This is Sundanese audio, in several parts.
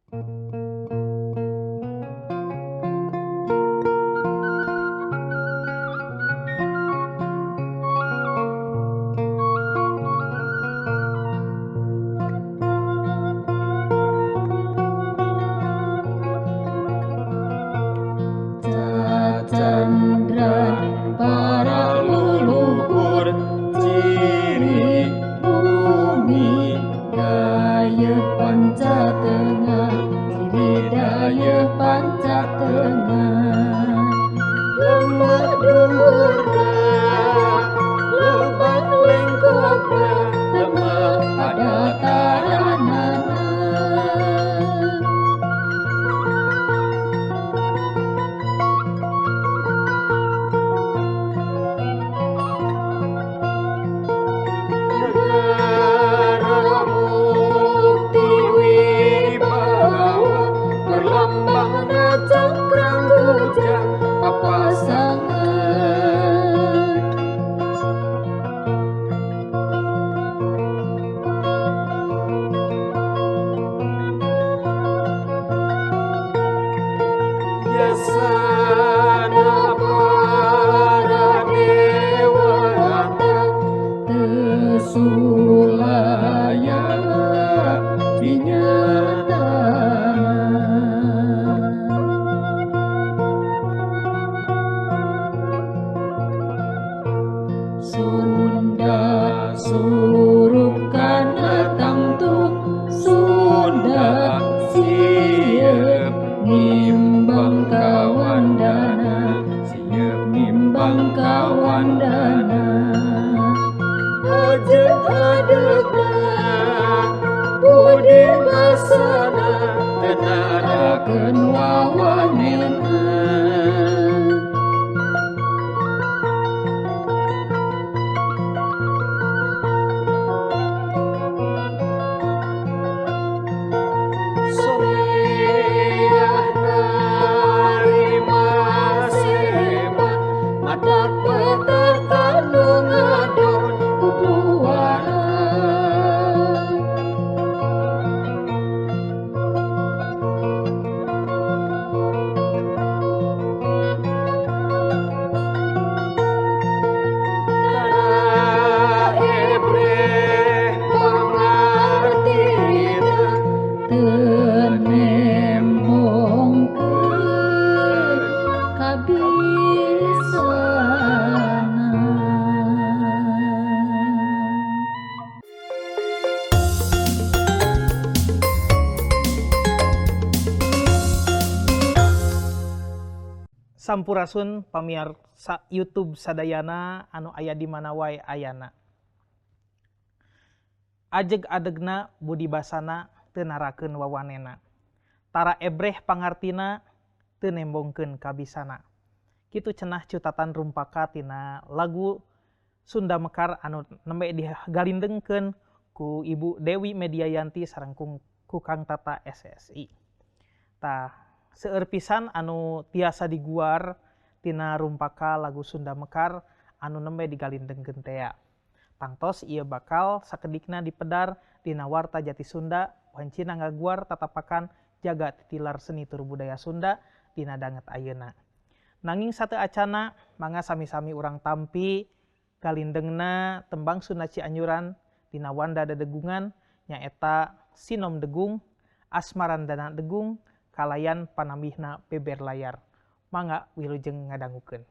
Cacandran para leluhur ciri bumi dayeuh panca tengah, ciri dayeuh panca tengah. Lemah dhuwurna lebat lengkopna, lemah padataranana. Negara mukti wibawa perlambangna cangkrang bujang papasangan. Yasana para dewata tesulaya binyatana. Sunda surup kana tangtung, Sunda sieup ngimbang kawandana, sieup ngimbang kawandana. Ajeuk adeugna budi basana, teu narakeun wawanena. Soreah narima sema, matak betah kanu ngadon bubuana. Tara ebreh pangartina, teu nembongkeun kabisana. Sampurasun pamiarsa YouTube sadayana anu aya di mana wae ayana. Ajeg adegna budi basana teu narakeun wawanena. Tara ebreh pangartina teu nembongkeun kabisana. Kitu cenah cutatan rumpaka tina lagu Sunda Mekar anu nembe digalindengkeun ku Ibu Dewi Mediayanti sareng ku Kang Tata SSI. Tah seueur pisan anu tiasa diguar tina rumpaka lagu Sunda Mekar anu nembe digalindengkeun tea. Tangtos ieu bakal sakedikna dipedar dina Warta Jati Sunda wancina ngaguar tatapakan jaga titilar seni tur budaya Sunda dina danget ayeuna. Nanging sateu acana mangga sami-sami urang tampi galindengna tembang Sunda Cianjuran dina wanda dedegungan nyaeta Sinom Degung, Asmarandana Degung, kalayan panambihna beber layar. Mangga wilujeng ngadangukeun.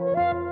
Thank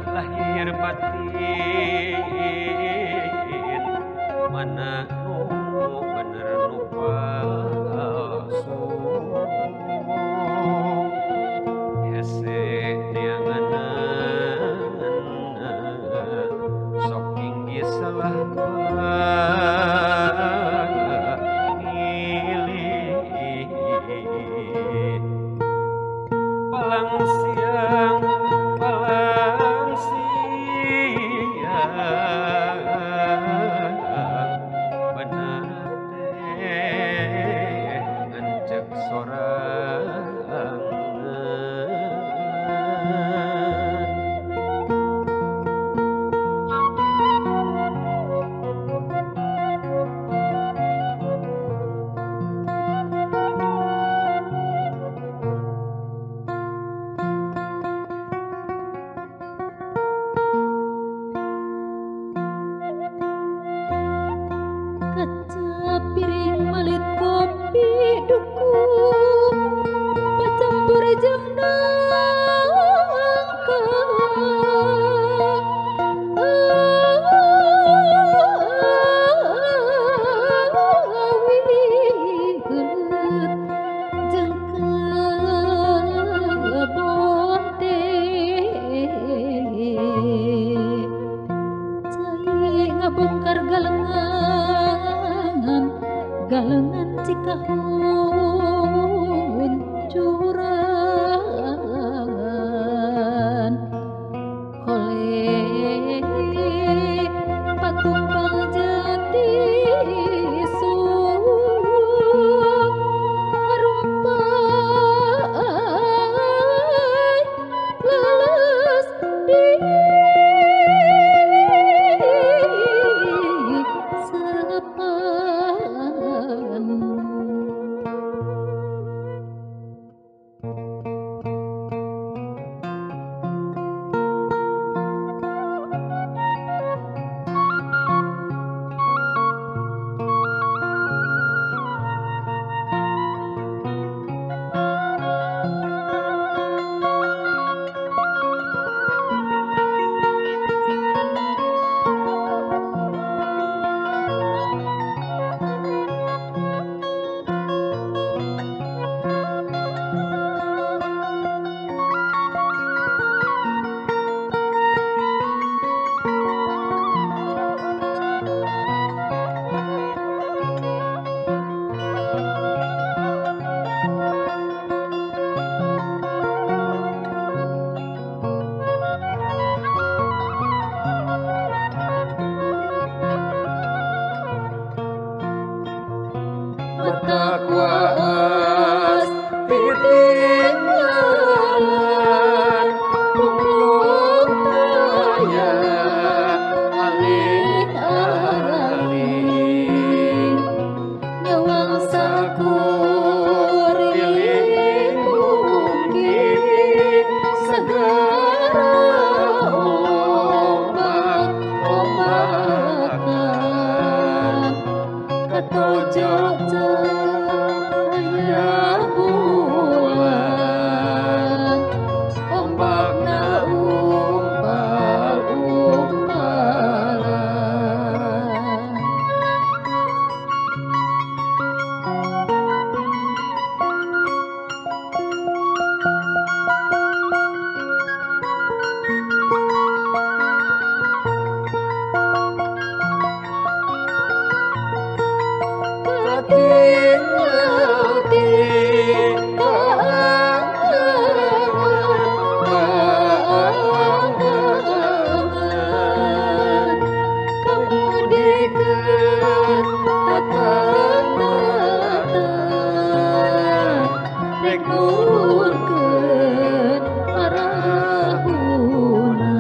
Lahir batin mana nu bener nu palsu hese neanganan sok tinggi salah milih palang siang palang siang bener teh ngan cek sorangan. Kaca piring malit kopi duku pacampur jeung nangka wiheuleut jeung kebon teh cai ngabongkar galengan galengan cikahun curan kole pakumpang jati suk harumpai leles di sepan. Mata kuas titinggalan kupluk taya aling-aling nyawang sakuriling bungking segara ombak-ombakan ketojok cahaya bulan ombakna umpal-umpalan. Katingal ti kaangan kamudikeun tatang-tatang rek nuhurkeun parahuna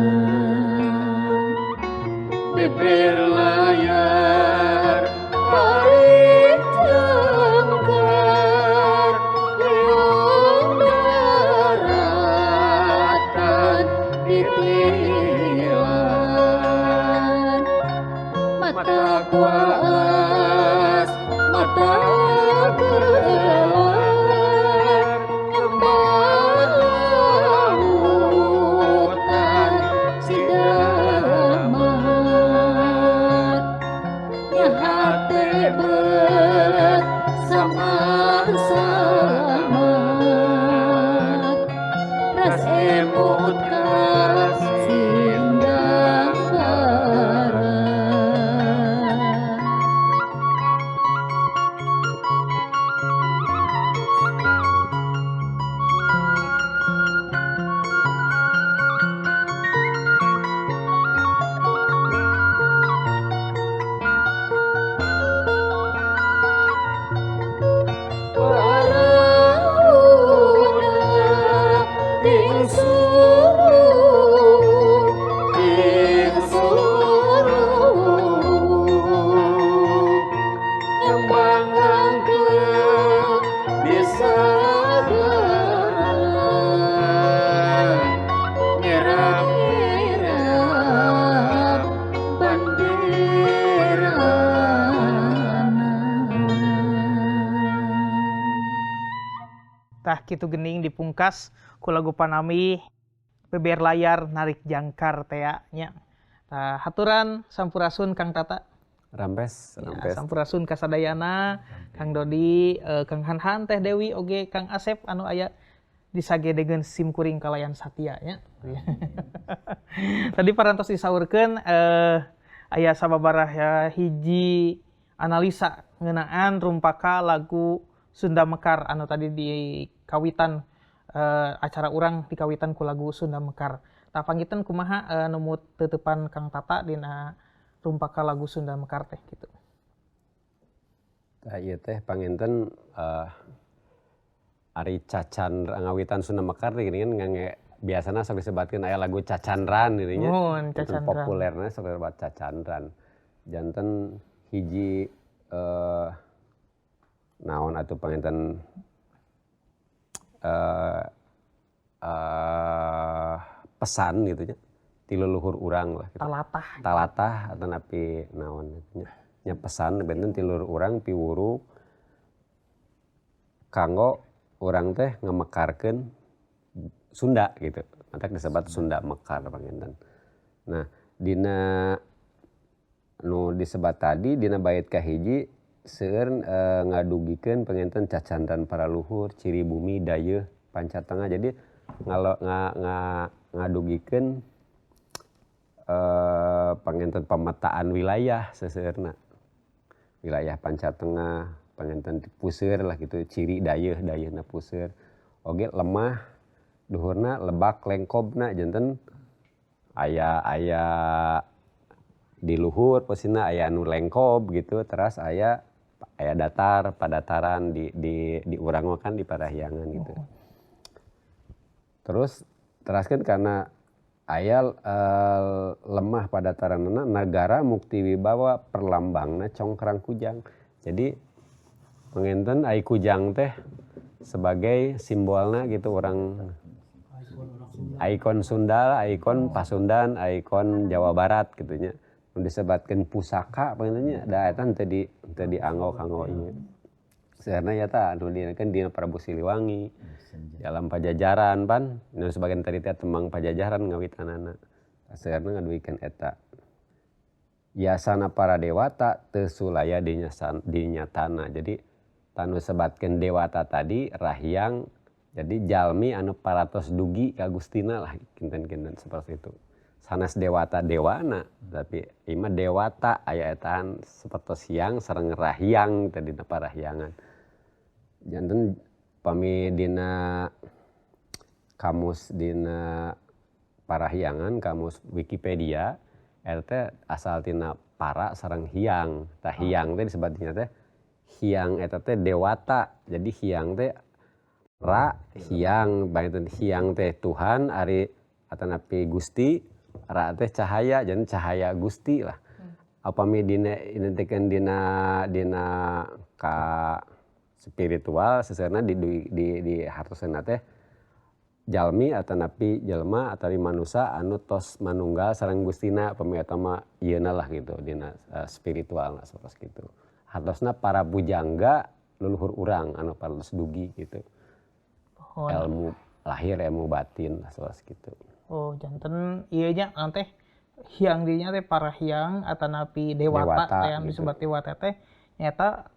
beber layar tarik jangkar leong daratan ditilan mata kuas mata kelar kembang lautan. Kitu gening dipungkas ku lagu panami Beber Layar Narik Jangkar tea nya. Tah, haturan sampurasun, Kang Tata. Rampes, Ya, rampes. Sampurasun kasadayana, Kang Dodi, Kang Hanhan, Teh Dewi, oge Kang Asep anu aya disagedegeun sim kuring kalayan satia nya. Tadi parantos disaurkeun aya sababaraha hiji analisa ngeunaan rumpaka lagu Sunda Mekar anu tadi di kawitan acara urang dikawitan ku lagu Sunda Mekar. Tah, panginten kumaha numut teuteupan Kang Tata dina rumpaka lagu Sunda Mekar teh gitu? Tah, ieu teh panginten ari cacan ngawitan Sunda Mekar teh gini kan, ngangge biasana sok disebatkeun aya lagu Cacandran gitu nya. Muhun, Janten Cacandran. populerna sok disebat Cacandran. Janten hiji naon atuh panginten pesan gitu nya ti leluhur urang lah gitu. Talatah. Talatah atau napi naon gitu nya. Nya pesan benten ti leluhur urang piwuru kanggo urang teh ngamekarkeun Sunda gitu. Matak disebat Sunda Mekar panginten. Nah, dina nu disebat tadi dina bait kahiji seueur ngadugikeun panginten cacandran para luhur, ciri bumi dayeuh Pancatengah. Jadi ngalo nga, nga ngadugikeun panginten pemetaan wilayah seseueurna. Wilayah Pancatengah, panginten puseur lah gitu, ciri dayeuh, dayeuhna puseur. Oge lemah duhurna lebak lengkobna, janten aya aya di luhur posisinya aya anu lengkob gitu, terus aya aya datar padataran di urang mah kan di Parahyangan gitu. Terus teraskan karena aya lemah padataranna negara mukti wibawa perlambangna congkrang kujang. Jadi panginten ai kujang teh sebagai simbolna gitu orang ikon Sunda, ikon Pasundan, ikon Jawa Barat gitu nya. Nu disebatkeun pusaka panginten nya da eta henteu dianggo kanggo ieu. Sebenarnya ya ta anu dinakeun dina Prabu Siliwangi, dalam Pajajaran pan, nu sebagian tadi teh tembang Pajajaran ngawitanana. Sebenarnya ngaduikeun eta. Yasana para dewata teu sulaya dinyatana. Jadi tanu sebatkeun dewata tadi rahyang, jadi jalmi anu paratos dugi ka Gustina lah kinten-kinten seperti itu. Sanes dewata dewana, tapi ima dewata aya etaan sapertos hyang sareng rahyang tadi dina parahyangan. Janten pami dina kamus dina Parahyangan, kamus Wikipedia eta teh asal tina para sareng hyang. Tah, hyang teh disebutnya teh hyang eta teh dewata. Jadi hyang teh ra hyang, panginten hyang teh Tuhan ari atanapi Gusti, ra teh cahaya, jadi cahaya Gusti lah. Upami dina identikeun dina dina ka spiritual seseueurna di hartosna teh jalmi atanapi jelema atawi manusa anu tos manunggal sareng Gustina, pami eta mah ieuna lah gitu dina spiritual sapertos kitu. Hartosna para pujangga leluhur urang anu parantos dugi gitu. Oh, ilmu lahir ilmu batin lah sapertos kitu. Oh, janten ieu nya naon teh hyang dinya teh para hyang atanapi dewata, dewata teh anu gitu. Disebut dewata teh nyata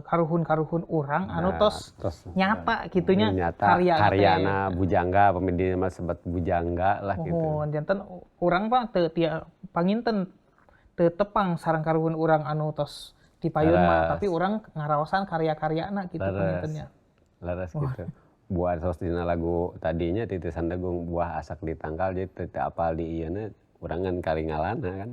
karuhun-karuhun urang anu Nah, tos tos nyata gitunya nyata karya teh. Karyana bujangga, pami di mah sebat bujangga lah gitu. Muhun, janten urang mah teu tia panginten teu tepang sareng karuhun urang anu tos dipayun mah, tapi urang ngaraosan karya-karyana gitu pangintennya. Leres gitu. Buah tos dina lagu tadinya titisan degung buah asak di tangkal, jadi teu apal di ieu urang ngan karingalana kan.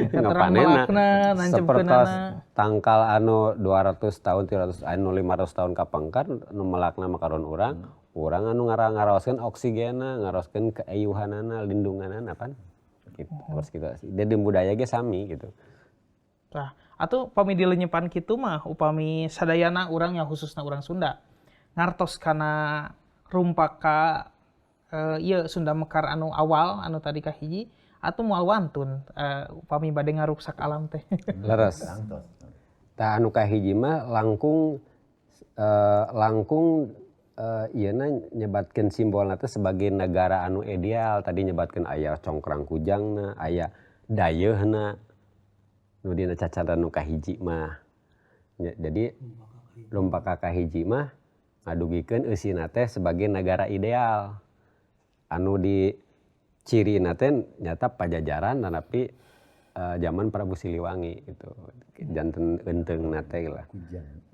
Katerang Ngapanena melakna, sapertos nancepkeunana. Tangkal anu 200 tahun, 300 anu 500 tahun kapengker nu melakna makaron urang, urang anu ngaraoskeun oksigena, ngaraoskeun keeyuhanana, lindunganana pan. Gitu, terus gitu. Jadi budaya ge sami gitu. Tah, atuh pami dilenyepan kitu mah upami sadayana urang ya khususna urang Sunda ngartos kana rumpaka ieu Sunda Mekar anu awal anu tadi kahiji atuh moal wantun upami bade ngaruksak alam teh. Leres. Tah, anu kahiji mah langkung langkung ieuna nyebatkeun simbolna teh sebagai negara anu ideal tadi nyebatkeun aya congkrang kujangna, aya dayeuhna nu dina cacaran nu kahiji mah. Jadi rumpaka kahiji mah ngadugikeun eusina teh sebagai negara ideal. Anu di cirina teh nyata Pajajaran tetapi zaman Prabu Siliwangi gitu. Janten eunteungna teh lah.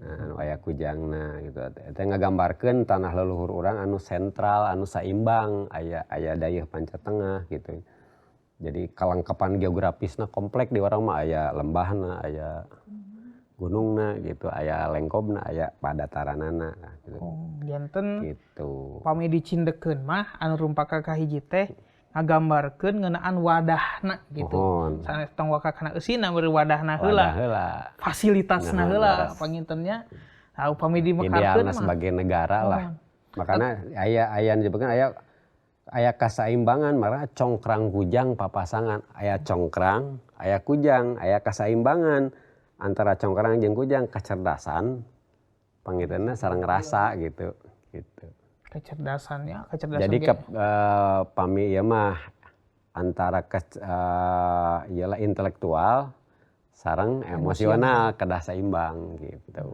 Nah, anu aya kujangna gitu. Eta ngagambarkeun tanah leluhur urang anu sentral, anu saimbang, aya aya dayeuh panca tengah gitu. Jadi kalengkapan geografisna komplek di urang mah aya lembahna, aya gunungna gitu, aya lengkobna, aya padataranana nah, gitu. Oh, janten gitu. Pami dicindekeun mah anu rumpaka kahiji teh ngagambarkeun ngeunaan wadahna gitu. Sanes tong waka kana eusina beureum wadahna heula. Fasilitasna heula pangintennya. Nah, upami dimekarkeun mah sebagai negara lah. Makana aya aya disebutkeun aya aya kasaimbangan maka congkrang kujang papasangan, aya congkrang, aya kujang, aya kasaimbangan antara congkrang jeung kujang kecerdasan pangintenna sareng rasa gitu gitu. Kecerdasannya, kecerdasan. Jadi ke pami ieu mah antara ialah intelektual sareng emosional kedah saimbang gitu.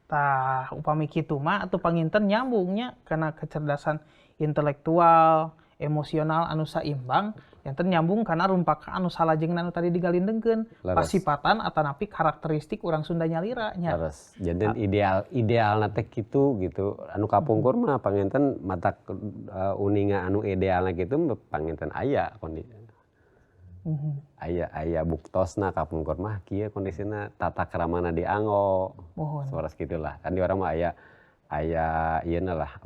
Tah upami kitu mah atuh panginten nyambungnya karena kecerdasan intelektual, emosional anu saimbang janten nyambung karena rumpaka anu salajengna anu tadi digalindengkeun pasipatan atanapi karakteristik urang Sunda nyalira nya. Leres. Jadi idealna teh kitu gitu. Anu kapungkur mah panginten matak uninga anu idealna kitu panginten aya kondisi. Aya aya buktosna kapungkur mah kieu kondisina tata kramana dianggo. Sapertos kitulah. Kan di urang mah aya aya ieu lah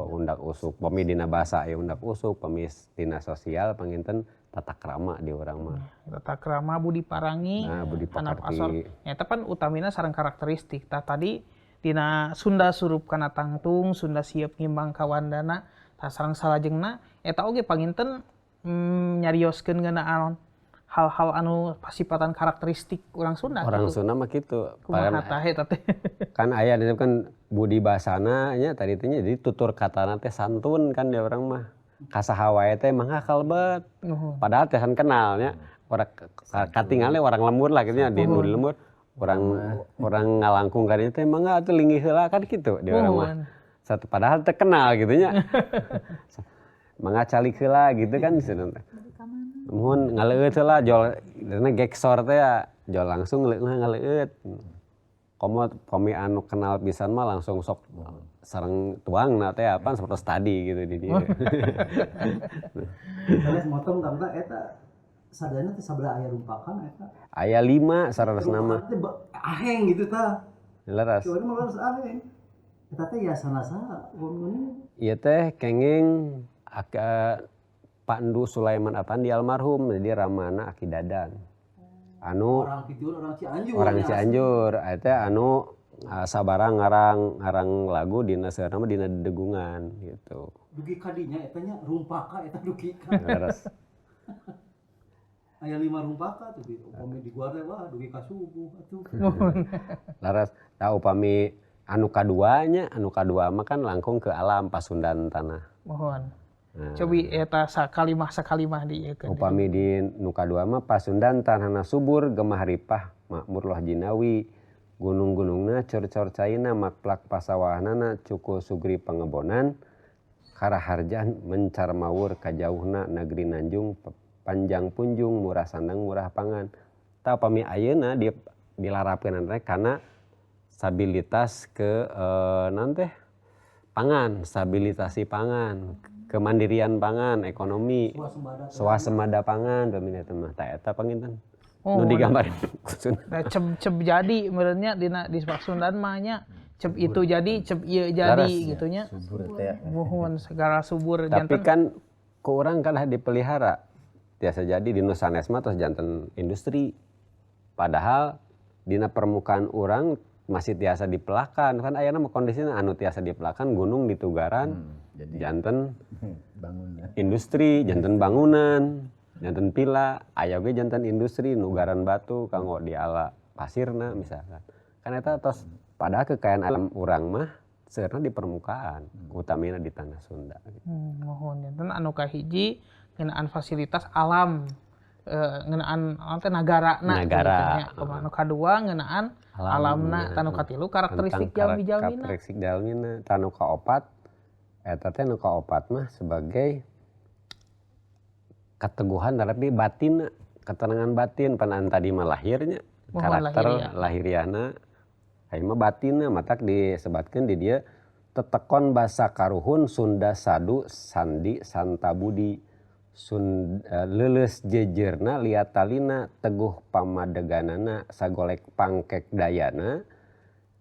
undak usuk pami dina bahasa aya undak usuk pami dina sosial panginten tata krama di urang mah. Tata krama budi parangi, nah, budi pakarti. Eta pan utamina sareng karakteristik. Tah tadi dina Sunda surup kana tangtung, Sunda siap ngimbang kawandana, tah sareng salajengna eta oge panginten nyarioskeun ngeunaan hal-hal anu pasipatan karakteristik urang Sunda. Orang gitu. Sunda mah kitu. Kumaha tah eta teh. Kan aya di kan budi basana nya tadi teh nya jadi tutur katana teh santun kan di urang mah. Kasaha wae teh mangga kalebet. Padahal teh san kenal nya. Orang katingalnya orang lembur lah gitu nya di nu di lembur. Orang ngalangkung ka dieu teh mangga atuh linggih heula kan kitu di urang mah. Satu padahal teh kenal gitu nya. Mangga calik heula gitu kan cenah. Muhun ngaleueut heula jol dina geksor teh ya jol langsung ngaleueut. Komo pami anu kenal pisan mah langsung sok sareng tuangna teh apa seperti tadi gitu di dieu. Sanes motong tangta eta sadayana teh sabelah aya rumpakan eta. Aya 5 sararesna mah. Aheng gitu tah. Leres. Cuman mah leres aheng. Eta teh yasana saha wong Ieu teh kenging Pak Ndu Sulaiman Apandi almarhum jadi ramana Aki Dadan. Anu orang Pitiun, orang Cianjur. Orang Cianjur eta anu sabarang ngarang lagu dina seurna mah dina dedegungan gitu. Dugi kadinya eta nya rumpaka eta dugi ka. Leres. Aya 5 rumpaka tuh upami di gua teh wah dugi ka subuh atuh. Leres. Tah upami anu kaduanya, anu kadua mah kan langkung ke alam Pasundan tanah. Mohon. Nah. Cobi eta sakalimah diieukeun. Upami di nu kadua mah Pasundan tanahna subur gemah ripah makmur loh jinawi gunung-gunungna cor-cor caina makplak pasawahanana cukul sugri pangebonan karaharjan mencar mawur kajauhna negeri Nanjung panjang punjung murah sandang murah pangan. Tah upami ayeuna dilarapkeun teh kana stabilitas ke naon teh pangan, stabilitasi pangan, kemandirian pangan, ekonomi, swasembada pangan, pamina teh mah tah eta panginten. Nu digambarin Nah, ceb jadi meureunnya dina di Pasundan mah nya ceb itu jadi, ceb ieu jadi gitu nya. Subur teh. Muhun segala subur janten. Tapi kan ku urang kalah dipelihara. Tiasa jadi di nu sanes mah tos janten industri. Padahal dina permukaan urang masih tiasa dipelakan kan ayeuna mah kondisina anu tiasa dipelakan gunung ditugaran jadi janten bangunan industri janten bangunan janten pila aya oge janten industri nugaran batu kanggo diala pasirna misalkan kan eta tos Padahal kekayaan alam urang mah sebenarnya di permukaan, utamina di tanah Sunda. Mohon janten anu kahiji ngeunaan fasilitas alam, ngeunaan naon teh nagarana Nagara. gitu nya. Anu kadua ngeunaan alamna, tah nu katilu karakteristik jalmi-jalmina. Karakteristik jalmina. Tah nu kaopat eta teh nu kaopat mah sebagai keteguhan tapi batin, ketenangan batin pan tadi mah lahirnya, Mohon karakter lahiriah. Lahiriahna, aya mah batinna matak disebatkeun di dieu tetekon basa karuhun Sunda sadu sandi santabudi leuleus jejerna liatalina teguh pamadeganana sagolek pangkek dayana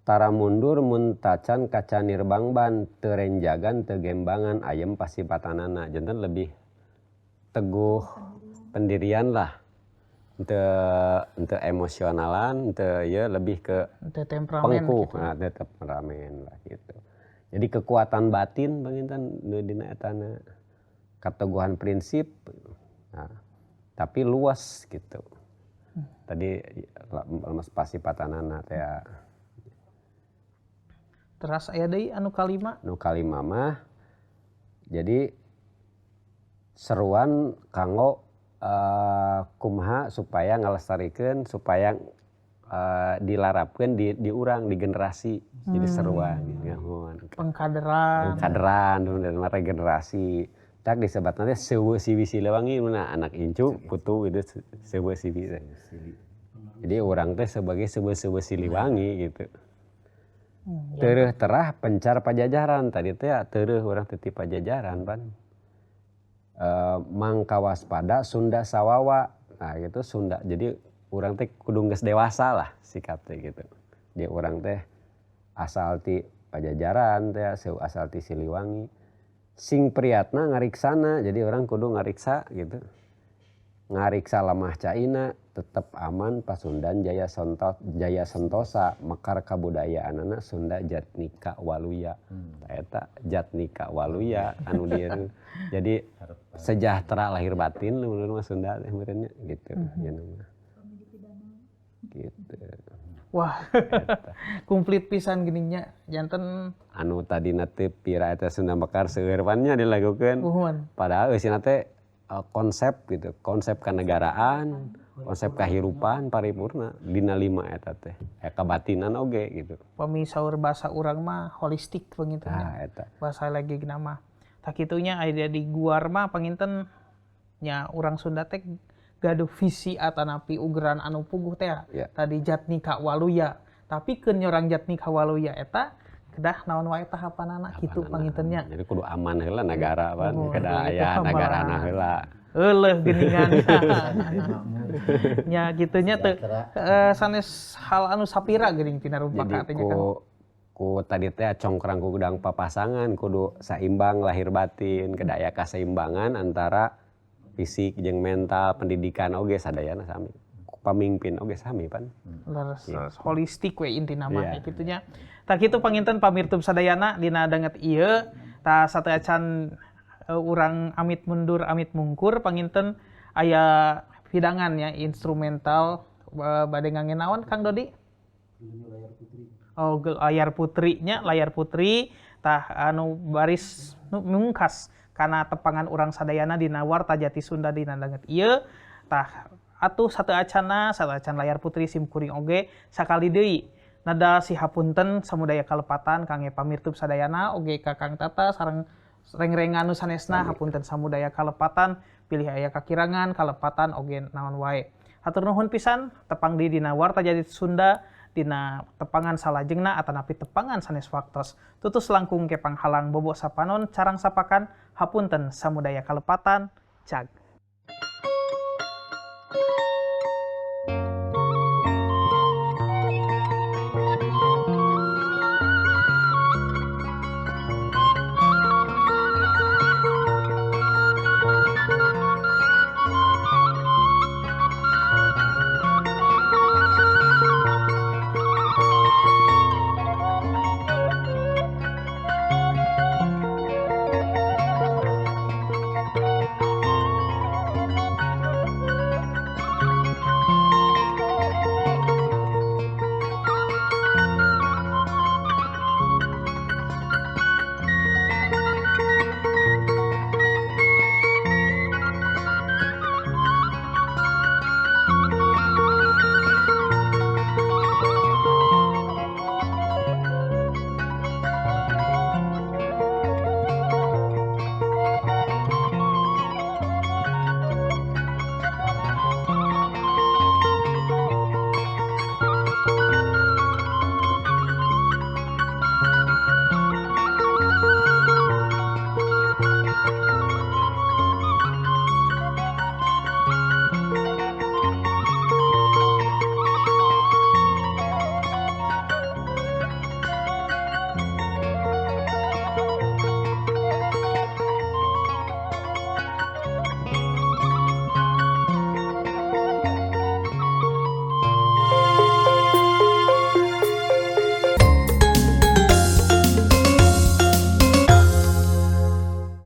tara mundur mun tacan kacanir bangban teu renjagan teu gembangan ayem pasipatanana. Janten lebih teguh pendirian lah, ente emosionalan, ente ya lebih ke Ente temperamen pengkuh, gitu. Nah, teu temperamen lah gitu. Jadi kekuatan batin panginten nu dina etana, keteguhan prinsip, nah, tapi luas gitu. Tadi lemes pasipatanana teh. Teras aya deui anu kalima. Nu kalima mah jadi seruan kanggo kumaha supaya ngalestarikeun, supaya dilarapkeun di urang, di generasi. Jadi seruan ngahun. Pengkaderan. Pengkaderan dan regenerasi. Tak disebatna teh seueuh siwi Siliwangi mun anak incu putu gitu seueuh siwi teh. Jadi urang teh sebagai seueuh-seueuh Siliwangi gitu. Tereuh terah pencar pajajaran tadi teh tereuh urang teh ti pajajaran pan. Mangka waspada Sunda sawawa. Nah gitu Sunda. Jadi urang teh kudu geus dewasa lah sikap teh gitu. Jadi urang teh asal ti pajajaran teh asal ti Siliwangi. Sing priyatna ngariksana. Jadi orang kudu ngariksa gitu. Ngariksa lemah caina tetep aman Pasundan jaya sonto, jaya sentosa mekar kabudayaanana Sunda Jatnika Waluya. Eta Jatnika Waluya anu dieu. Jadi sejahtera lahir batin menurut mah Sunda teh meureun nya gitu ieu mah. Gitu. Wah, komplit pisan gininya janten anu tadina teh pira eta Sunda mekar seueur pan nya dilakukeun. Nuhun. Padahal eusina teh konsep gitu, konsep kenegaraan, konsep kehidupan paripurna dina lima eta teh. Kebatinan oge gitu. Pami saur bahasa urang mah holistik panginten nya. Tah eta. Bahasa lagi mah. Tah kitunya aya di guar mah panginten nya urang Sunda teh gaduh visi atanapi ugeran anu puguh teh. Ya. Tadi Jatnika Waluya. Tapi keun nyorang Jatnika Waluya eta kedah naon wae tahapanana kitu panginten nya. Jadi kudu aman heula nagara pan, Oh, kedah itu aya aman. nagarana heula. Euleuh geuningan. Nya kitu nya teu sanes hal anu sapira geuning tina Jadi rumpaka teh nya kan. ku tadi teh congkrang ku gudang papasangan kudu saimbang lahir batin, kedah aya kaseimbangan antara fisik jeung mental, pendidikan oge sadayana sami. Pamimpin oge sami pan. Leres, leres. Holistik we intina mah Iya. kitu nya. Tah kitu panginten pamirtub sadayana dina danget ieu tah sateuacan urang amit mundur amit mungkur panginten aya hidangan ya instrumental bade ngangge naon Kang Dodi? Oh, layar putri nya, layar putri tah anu baris nu mungkas kana tepangan urang sadayana dina Warta Jati Sunda dina danget ieu tah atuh sateuacanna sateuacan layar putri simkuring oge sakali deui nada sihapunten samudaya kalepatan kangge pamirtub sadayana oge ka Kang Tata sareng rengrengan nu sanesna hapunten samudaya kalepatan pilih aya kakirangan kalepatan oge naon wae. Hatur nuhun pisan tepang di dina Warta Jati Sunda dina tepangan salajengna atanapi tepangan sanes waktos. Tutus langkung kepang halang bobo sapanon carang sapakan hapunten samudaya kalepatan cag.